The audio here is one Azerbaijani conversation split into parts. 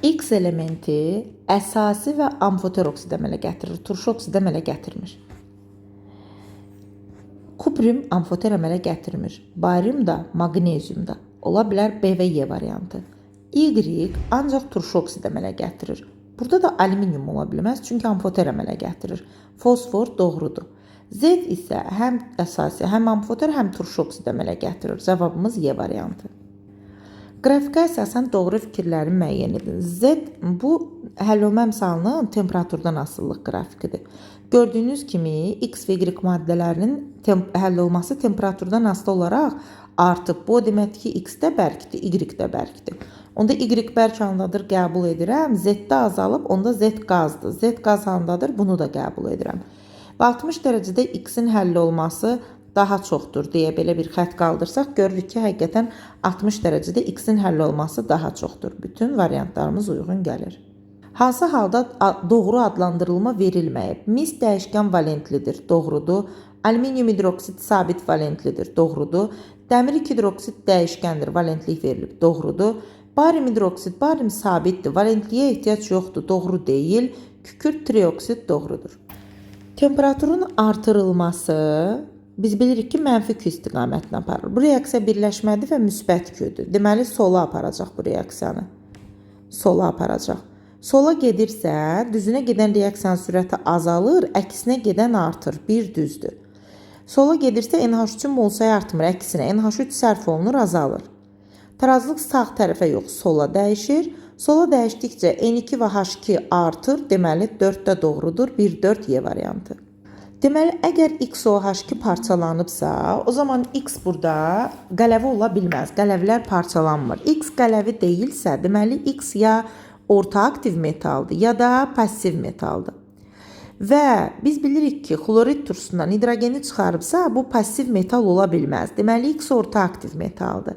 X elementi əsasi və amfoter oksid əmələ gətirir, turşu oksid əmələ gətirmir. Kuprium amfoter əmələ gətirmir. Barium da, maqnezium da. Ola bilər B və Y variantı. Y ancaq turşu oksid əmələ gətirir. Burada da alüminium ola bilməz, çünki amfoter əmələ gətirir. Fosfor doğrudur. Z isə həm əsasi, həm amfoter, həm turşu oksid əmələ gətirir. Cavabımız Y variantı. Qrafikə əsasən doğru fikirləri müəyyən edin. Z bu həll olma əmsalının temperaturdan asılılıq qrafikidir. Gördüyünüz kimi X və Y maddələrinin həll olması temperaturdan asılı olaraq artıb. Bu o deməkdir ki, X də bərkdir, Y də bərkdir. Onda Y bərk halındadır, qəbul edirəm. Z-də azalıb, onda Z qazdır. Z qaz halındadır, bunu da qəbul edirəm. Və 60 dərəcədə X-in həll olması daha çoxdur deyə belə bir xətt qaldırsaq, görürük ki, həqiqətən 60 dərəcədə X-in həll olması daha çoxdur. Bütün variantlarımız uyğun gəlir. Hansı halda doğru adlandırılma verilməyib? Mis dəyişkən valentlidir, doğrudur. Alüminium hidroksid sabit valentlidir, doğrudur. Dəmir 2 hidroksid dəyişkəndir, valentlik verilib, doğrudur. Barium hidroksid, barium sabitdir, valentliyə ehtiyac yoxdur, doğru deyil. Kükürt trioksid doğrudur. Temperaturun artırılması biz bilirik ki, mənfi Q istiqamətinə aparır. Bu reaksiya birləşmədir və müsbət Q-dür. Deməli, sola aparacaq bu reaksiyanı. Sola aparacaq. Sola gedirsə, düzünə gedən reaksiyanın sürəti azalır, əksinə gedən artır. Bir düzdür. Sola gedirsə NH3-ün mol sayı artmır, əksinə NH3 sərf olunur, azalır. Tarazlıq sağ tərəfə yox, sola dəyişir. Sola dəyişdikcə N2 və H2 artır. Deməli 4 də doğrudur. 1 4 Y variantı. Deməli, əgər XOH2 parçalanıbsa, o zaman X burada qələvi ola bilməz. Qələvlər parçalanmır. X qələvi deyilsə, deməli X ya orta aktiv metaldır, ya da passiv metaldır. Və biz bilirik ki, xlorid turşusundan hidrogeni çıxarıbsa, bu passiv metal ola bilməz. Deməli, X orta aktiv metaldır.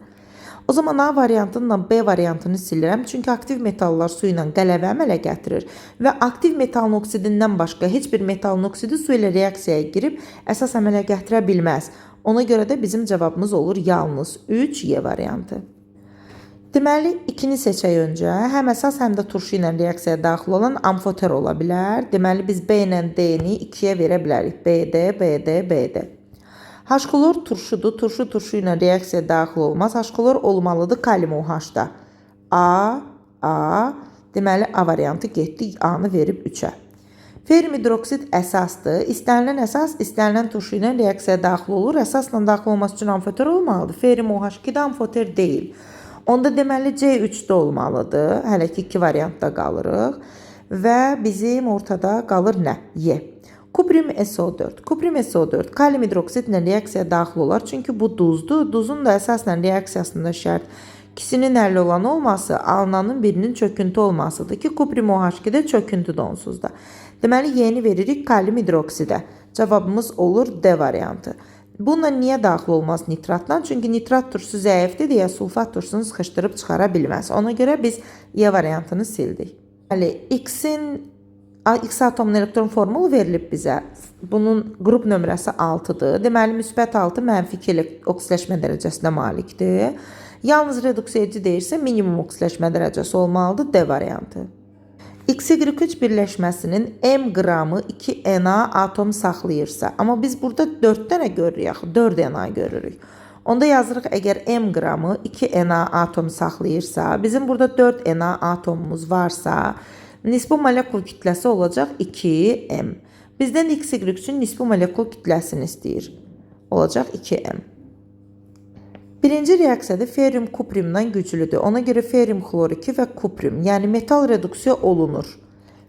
O zaman A variantıyla B variantını silirəm. Çünki aktiv metallar su ilə qələvə əmələ gətirir və aktiv metalın oksidindən başqa heç bir metalın oksidi su ilə reaksiyaya girib əsas əmələ gətirə bilməz. Ona görə də bizim cavabımız olur yalnız 3 Y variantı. Deməli, 2-ni seçək öncə. Həm əsas, həm də turşu ilə reaksiyaya daxil olan amfoter ola bilər. Deməli, biz B ilə D-ni 2-yə verə bilərik. B, D, B, D, B, D. H-xlor turşudur. Turşu turşu ilə reaksiyaya daxil olmaz. H-xlor olmalıdır kalium OH-da. A, A. Deməli, A variantı getdi. A-nı verib 3-ə. Ferrum hidroksid əsasdır. İstənilən əsas istənilən turşu ilə reaksiyaya daxil olur. Əsasla daxil olması üçün amfoter olmalıdır. Ferrum OH2 də amfoter deyil. Onda deməli C3-də olmalıdır. Hələ ki 2 variantda qalırıq. Və bizim ortada qalır nə? Y. Kuprium SO4. Kuprium SO4 kalium hidroksidlə reaksiyaya daxil olar. Çünki bu duzdur. Duzun da əsasla reaksiyasında şərt ikisinin həll olan olması, alınanın birinin çöküntü olmasıdır ki, kuprium OH2-də çöküntüdür onsuz da. Deməli, Y-ni veririk kalium hidroksidə. Cavabımız olur D variantı. Bununla niyə daxil olmaz nitratla? Çünki nitrat turşusu zəifdir deyə sulfat turşusunu sıxışdırıb çıxara bilməz. Ona görə biz Y variantını sildik. Deməli, X atomunun elektron formulu verilib bizə. Bunun qrup nömrəsi 6-dır. Deməli, müsbət 6 mənfi 2 oksidləşmə dərəcəsinə malikdir. Yalnız reduksiya edici deyirsə, minimum oksidləşmə dərəcəsi olmalıdır D variantı. XY3 birləşməsinin M qramı 2 Na atom saxlayırsa, amma biz burada 4 dənə görürük axı, 4 Na görürük. Onda yazırıq, əgər M qramı 2 Na atom saxlayırsa, bizim burada 4 Na atomumuz varsa, nisbi molekul kütləsi olacaq 2M. Bizdən XY üçün nisbi molekul kütləsini istəyir. Olacaq 2M. Birinci reaksiyada ferrum kupriumdan güclüdür. Ona görə ferrum xlor 2 və kuprium, yəni metal reduksiya olunur.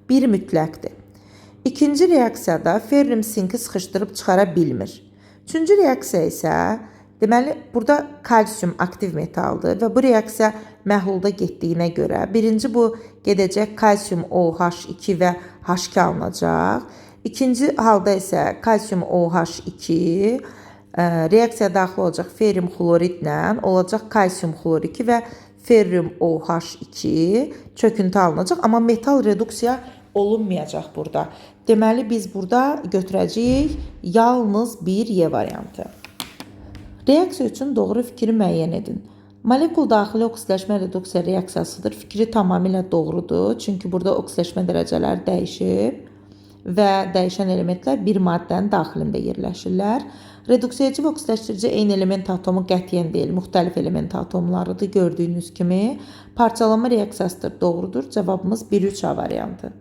Bir mütləqdir. İkinci reaksiyada ferrum sinki sıxışdırıb çıxara bilmir. Üçüncü reaksiya isə, deməli, burada kalsium aktiv metaldır və bu reaksiya məhlulda getdiyinə görə birinci bu gedəcək kalsium OH2 və H2 alınacaq. İkinci halda isə kalsium OH2 reaksiya daxil olacaq ferrum xloridlə olacaq kalsium xlor 2 və ferrum OH2 çöküntü alınacaq, amma metal reduksiya olunmayacaq burada. Deməli, biz burada götürəcəyik yalnız bir Y variantı. Reaksiya üçün doğru fikri müəyyən edin. Molekul daxili oksidləşmə reduksiya reaksiyasıdır. Fikri tamamilə doğrudur. Çünki burada oksidləşmə dərəcələri dəyişib və dəyişən elementlər bir maddənin daxilində yerləşirlər. Reduksiyacı və oksidləşdirici eyni element atomu qətiyyən deyil, müxtəlif element atomlarıdır gördüyünüz kimi. Parçalanma reaksiyasıdır, doğrudur. Cavabımız 1-3 A variantı.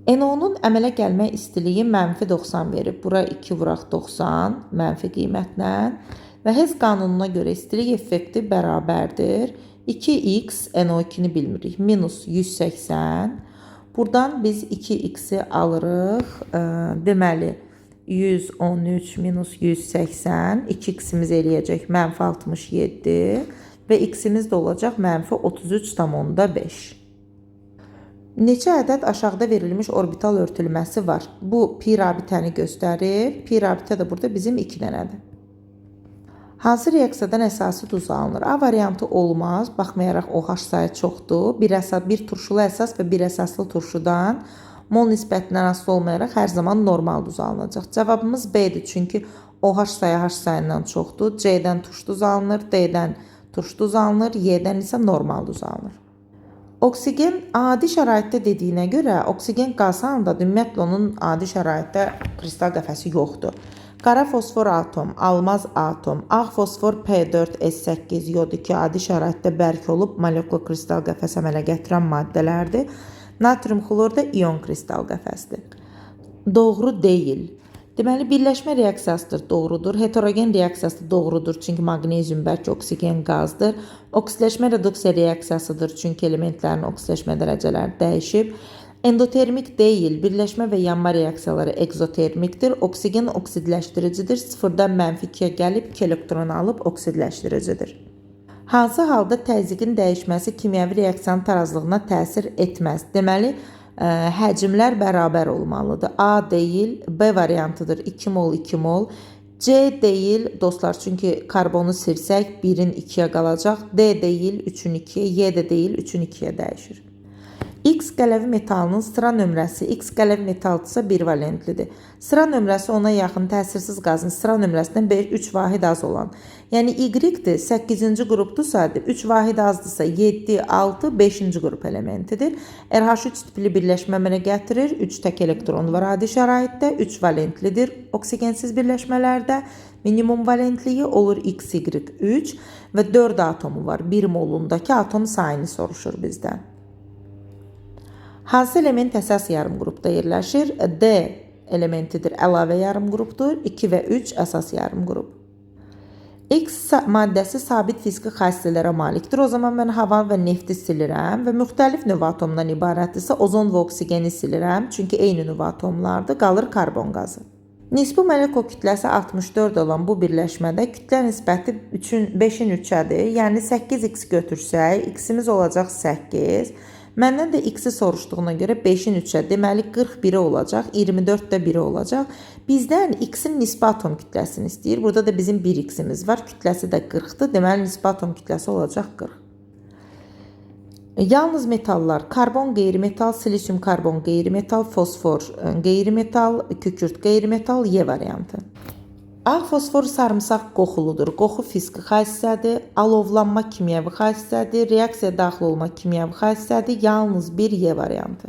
NO-nun əmələ gəlmə istiliyi mənfi 90 verib. Bura 2 vuraq 90 mənfi qiymətlə və Hess qanununa görə istilik effekti bərabərdir. 2x NO2-ni bilmirik. Minus 180. Buradan biz 2x-i alırıq. Deməli 113 minus 180. 2x-imiz eləyəcək mənfi 67 və x-imiz də olacaq mənfi 33,5. Neçə ədəd aşağıda verilmiş orbital örtülməsi var? Bu pi rabitəni göstərir. Pi rabitə də burada bizim 2 dənədir. Hansı reaksiyadan əsasi duz alınır? A variantı olmaz. Baxmayaraq OH sayı çoxdur. Bir turşulu əsas və bir əsaslı turşudan mol nisbətindən asılı olmayaraq hər zaman normal duz alınacaq. Cavabımız B-dir. Çünki OH sayı H sayından çoxdur. C-dən turş duz alınır, D-dən turş duz alınır, Y-dən isə normal duz alınır. Oksigen adi şəraitdə dediyinə görə oksigen qaz halındadır. Ümumiyyətlə onun adi şəraitdə kristal qəfəsi yoxdur. Qara fosfor atom, almaz atom, ağ fosfor P4, S8, yod 2 adi şəraitdə bərk olub molekul kristal qəfəs əmələ gətirən maddələrdir. Natrium xlor da ion kristal qəfəsdir. Doğru deyil. Deməli, birləşmə reaksiyasıdır, doğrudur. Heterogen reaksiyası doğrudur, çünki maqnezium bərk, oksigen qazdır. Oksidləşmə reduksiya reaksiyasıdır, çünki elementlərin oksidləşmə dərəcələri dəyişib. Endotermik deyil, birləşmə və yanma reaksiyaları ekzotermikdir. Oksigen oksidləşdiricidir, 0-dan -2-yə gəlib 2 elektron alıb oksidləşdiricidir. Hansı halda təzyiqin dəyişməsi kimyəvi reaksiyanın tarazlığına təsir etməz? Deməli, həcmlər bərabər olmalıdır. A deyil, B variantıdır. 2 mol, 2 mol. C deyil, dostlar, çünki karbonu silsək 1-in 2-yə qalacaq. D deyil, 3-ün 2-yə, Y də deyil, 3-ün 2-yə dəyişir. X qələvi metalının sıra nömrəsi, X qələvi metalıdırsa bir valentlidir. Sıra nömrəsi ona yaxın təsirsiz qazın sıra nömrəsindən 3 vahid az olan. Yəni Y-dir, 8-ci qrupdursa, 3 vahid azdırsa 7, 6, 5-ci qrup elementidir. RH3 tipli birləşmə əmələ gətirir. 3 tək elektron var adi şəraitdə, 3 valentlidir. Oksigensiz birləşmələrdə minimum valentliyi olur XY3 və 4 atomu var. 1 molundakı atom sayını soruşur bizdən. Hansı element əsas yarım qrupda yerləşir? D elementidir, əlavə yarım qrupdur. 2 və 3 əsas yarım qrup. X maddəsi sabit fiziki xassələrə malikdir. O zaman mən hava və nefti silirəm və müxtəlif növ atomdan ibarətdirsə ozon və oksigeni silirəm. Çünki eyni növ atomlardır. Qalır karbon qazı. Nisbi molekul kütləsi 64 olan bu birləşmədə kütlə nisbəti 5-in 3-ədir. Yəni 8x götürsək, x-imiz olacaq 8. Məndən də x-i soruşduğuna görə 5-in 3-ə, deməli 41-i olacaq, 24 də 1-i olacaq. Bizdən x-in nisbi atom kütləsini istəyir. Burada da bizim 1 x-imiz var, kütləsi də 40-dır. Deməli nisbi atom kütləsi olacaq 40. Yalnız metallar, karbon qeyri-metal, silisium karbon qeyri-metal, fosfor qeyri-metal, kükürt qeyri-metal, Y variantı. Ağ fosfor sarımsaq qoxuludur. Qoxu fiziki xassədir, alovlanma kimyəvi xassədir, reaksiyaya daxil olma kimyəvi xassədir. Yalnız bir Y variantı.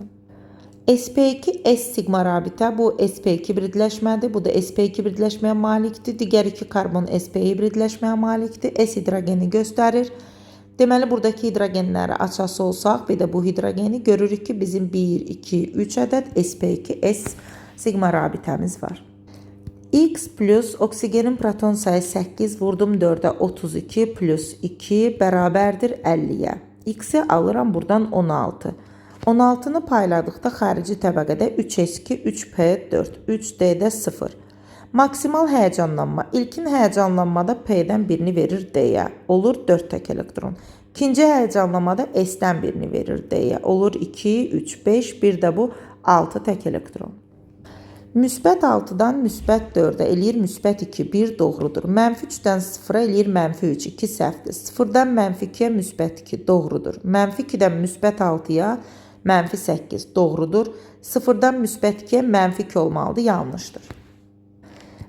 sp2 S sigma rabitə, bu sp2 hibridləşmədir, bu da sp2 hibridləşməyə malikdir. Digər iki karbon sp hibridləşməyə malikdir. S hidrogeni göstərir. Deməli, buradakı hidrogenləri açası olsaq, bir də bu hidrogeni görürük ki, bizim 1, 2, 3 ədəd sp2 S sigma rabitəmiz var. X plus oksigenin proton sayı 8 vurdum 4'e 32 plus 2 bərabərdir 50'ye. X-i alıram buradan 16. 16-nı payladıqda xarici təbəqədə 3S2, 3P4, 3D-də 0. Maksimal həyəcanlanma. İlkin həyəcanlanmada P-dən birini verir D-yə. Olur 4 tək elektron. İkinci həyəcanlamada S-dən birini verir D-yə. Olur 2, 3, 5, bir də bu 6 tək elektron. Müsbət 6-dan müsbət 4-ə eləyir müsbət 2, 1 doğrudur. Mənfi 3-dən 0-a eləyir mənfi 3, 2 səhvdir. 0-dan mənfi 2-yə müsbət 2 doğrudur. Mənfi 2-dən müsbət 6-ya mənfi 8 doğrudur. 0-dan müsbət 2-yə mənfi 2 olmalıdır, yanlışdır.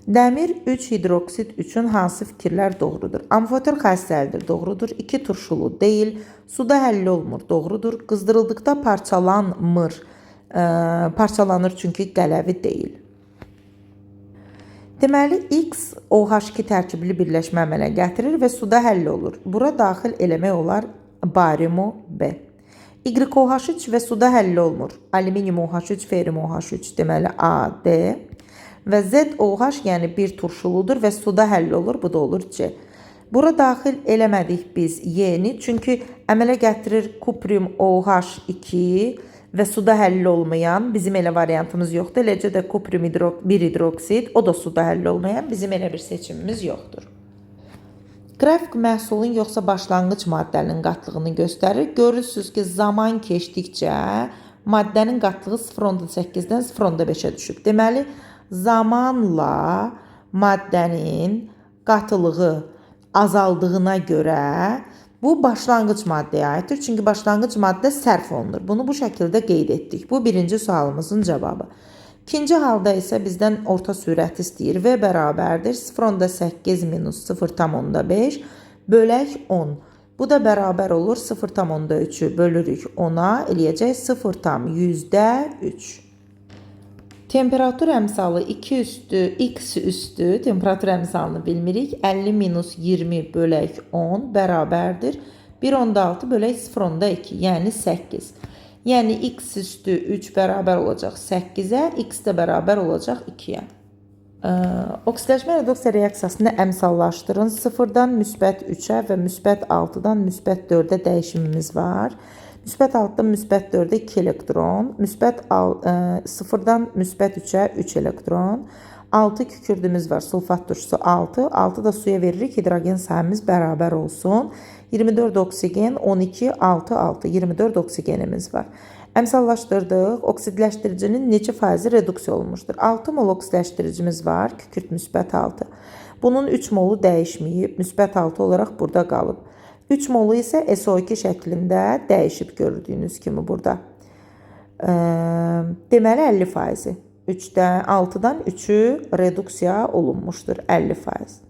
Dəmir 3 hidroksid üçün hansı fikirlər doğrudur? Amfoter xassəlidir, doğrudur. 2 turşulu deyil. Suda həll olmur, doğrudur. Qızdırıldıqda parçalanmır. Parçalanır çünki qələvi deyil. Deməli, X OH2 tərkibli birləşmə əmələ gətirir və suda həll olur. Bura daxil eləmək olar bariumu B. YOH3 və suda həll olmur. Alüminium OH3, ferum OH3, deməli A, D. Və ZOH, yəni bir turşuludur və suda həll olur. Bu da olur C. Bura daxil eləmədik biz Y-ni, çünki əmələ gətirir kuprium OH2 və suda həll olmayan bizim elə variantımız yoxdur. Eləcə də kuprium 1 hidroksid, o da suda həll olmayan bizim elə bir seçimimiz yoxdur. Qrafik məhsulun yoxsa başlanğıc maddənin qatlığını göstərir. Görürsünüz ki, zaman keçdikcə maddənin qatlığı 0,8-dən 0,5-ə düşüb. Deməli, zamanla maddənin qatılığı azaldığına görə bu başlanğıc maddəyə aiddir. Çünki başlanğıc maddə sərf olunur. Bunu bu şəkildə qeyd etdik. Bu birinci sualımızın cavabı. İkinci halda isə bizdən orta sürət istəyir. V bərabərdir 0,8 minus 0,5 bölək 10. Bu da bərabər olur 0,3-ü bölürük 10-a, eləyəcək 0,3. Temperatur əmsalı 2 üstü x üstü, temperatur əmsalını bilmirik. 50 minus 20 bölək 10 bərabərdir 1,6 bölək 0,2, yəni 8. Yəni x üstü 3 bərabər olacaq 8-ə, x də bərabər olacaq 2-yə. Oksidləşmə reduksiya reaksiyasını əmsallaşdırın. 0-dan müsbət 3-ə və müsbət 6-dan müsbət 4-ə dəyişimimiz var. Müsbət 6-dan müsbət 4-ə 2 elektron, müsbət 0-dan müsbət 3-ə 3 elektron, 6 kükürdümüz var, sulfat turşusu 6, 6 da suya veririk, hidrogen sayımız bərabər olsun. 24 oksigen, 12, 6, 6, 24 oksigenimiz var. Əmsallaşdırdıq, oksidləşdiricinin neçə faizi reduksiya olunmuşdur? 6 mol oksidləşdiricimiz var, kükürt müsbət 6. Bunun 3 molu dəyişməyib, müsbət 6 olaraq burada qalıb. 3 molu isə SO2 şəklində dəyişib gördüyünüz kimi burada. Deməli 50%. 3-dən 6-dan 3-ü reduksiya olunmuşdur 50%.